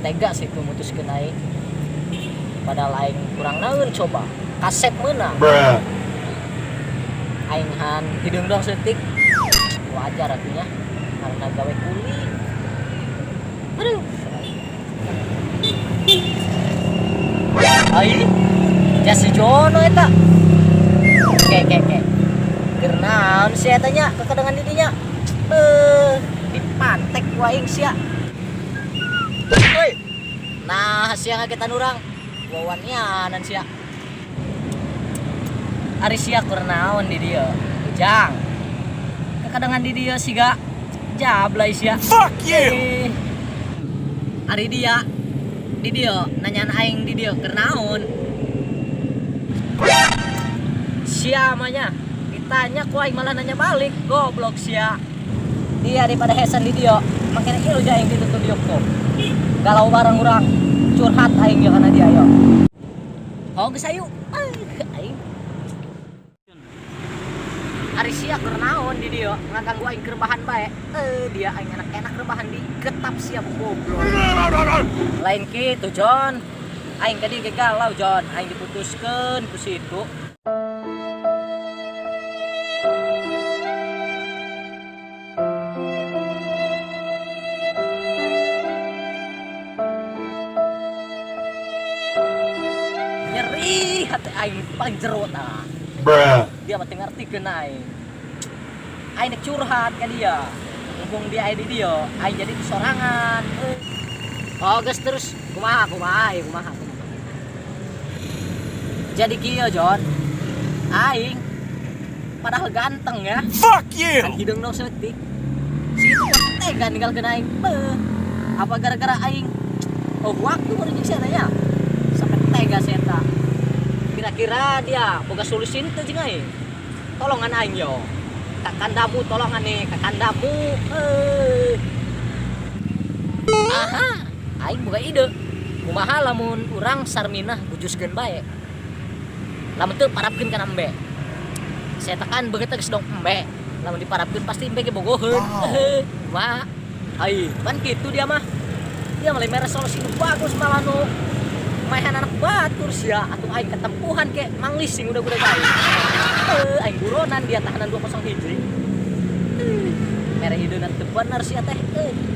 Tega sih itu mutuskeun aing. Padahal aing kurang naeun coba. Kasep meunang. Bruh. Aing han hideung doang seutik. Wajar atunya karena gawe kuli. Aduh. Ai, jas si Jono eta. Oke, oke, oke. Keur naon si eta nya kekedengan di dinya? Dipantek ku aing sia. Hei. Nah, sia ngagetan urang. Wawanianan sia. Ari sia keur naon di dieu? Ujang. Kekedengan di dieu siga jablay sia. Fuck you! Ari dia di dieu nanyaan aing di dieu keur naon? Sia mah nya ditanya ku aing malah nanya balik, goblok sia. Dia daripada hesan di dieu, makanya ieu aing ditutup dieu tuh. Galau bareng urang, curhat aing yo kana dia yo. Oh geus ayu. Aing. Ari sia keur naon di dieu ngaganggu aing keur bahan bae. Dia aing enak-enak rebahan di getap sia goblok. Lain kitu, John. Aing tadi ge galau, John. Aing diputuskeun ku situ. Nyeri hati aing paling jero tah. Bruh. Dia mah teu ngartikeun aing. Aing dek curhat ka dia. Mumpung dia aya di dieu, aing jadi sorangan. Oh, geus terus kumaha kumaha ieu kumaha kumaha. Jadi kieu, John. Aing padahal ganteng ya. Fuck you. Kan hideung dong seutik. Si itu mah tega ninggalkeun aing. Beuh. Apa gara-gara aing? Oh, waktu baru jeung sia teh nya. Sampai tega si eta. Kira-kira dia boga solusi teu jeung aing? Tolongan aing yo. Kakandamu tolongan nih, kakandamu. Aha, aing boga ide. Kumaha lamun urang Sarminah bujuskeun bae. Lamun teu parapkeun kana embe. Saya tekan beungeut geus dong embe. Lamun diparapkeun pasti embe ge bogoheun. Wow. Kumaha? Ai, pan kitu dia mah. Dia malah mere solusi nu bagus malah nu maehan anak batur sia atuh aing ketempuhan ke manglis sing udah-udah aing. Aing buronan dia tahanan 2-0 hiji. Mere hideuna teu bener sia teh.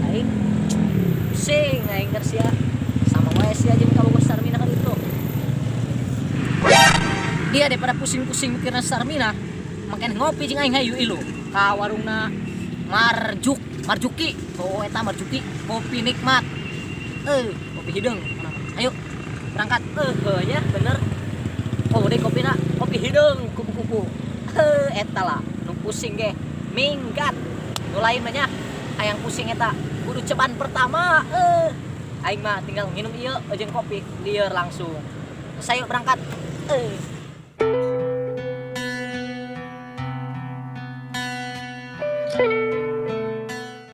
Aing pusing aing keur sia. Sama wae sia jeung kabogoh Sarminah kan itu. Dia daripada pusing-pusing mikirna Sarminah, makin ngopi jeung aing hayu ilu ka warungna Marjuk, Marjuki. Oh eta Marjuki, kopi nikmat. Kopi hideung. Ayo berangkat. Ya bener. Oh, deh kopina, kopi hideung kupu-kupu. Eta lah, nu pusing ge minggat. Nu lain mah nya hayang pusing eta kudu ceban pertama. Aing mah tinggal nginum ieu jeung kopi, lieur langsung. Sayo berangkat.